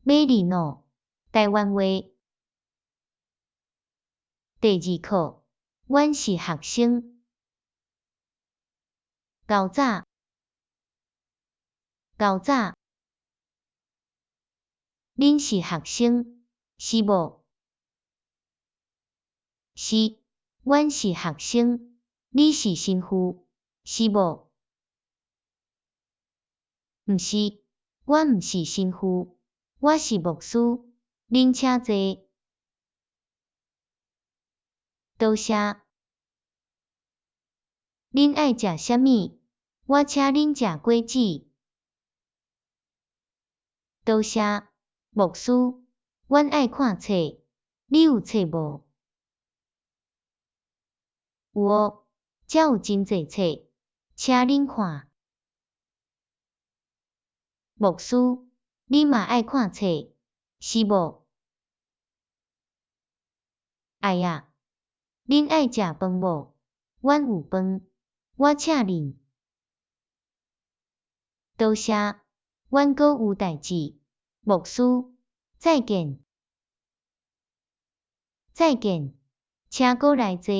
馬里諾，臺灣話。第二課，阮是學生。較早，較早，恁是學生，是無？是，阮是學生。你是神父，是無？毋是，我毋是神父，我是牧師。恁請坐。多謝。恁愛食啥物？我請恁食果子。多謝，牧師。阮愛看冊，你有冊無？有哦，遮有真濟冊，請恁看。牧師，你嘛愛看冊，是無？愛啊。恁愛食飯無？阮有飯，我請恁。多謝，阮閣有代誌。牧師，再見。再見，請閣來坐。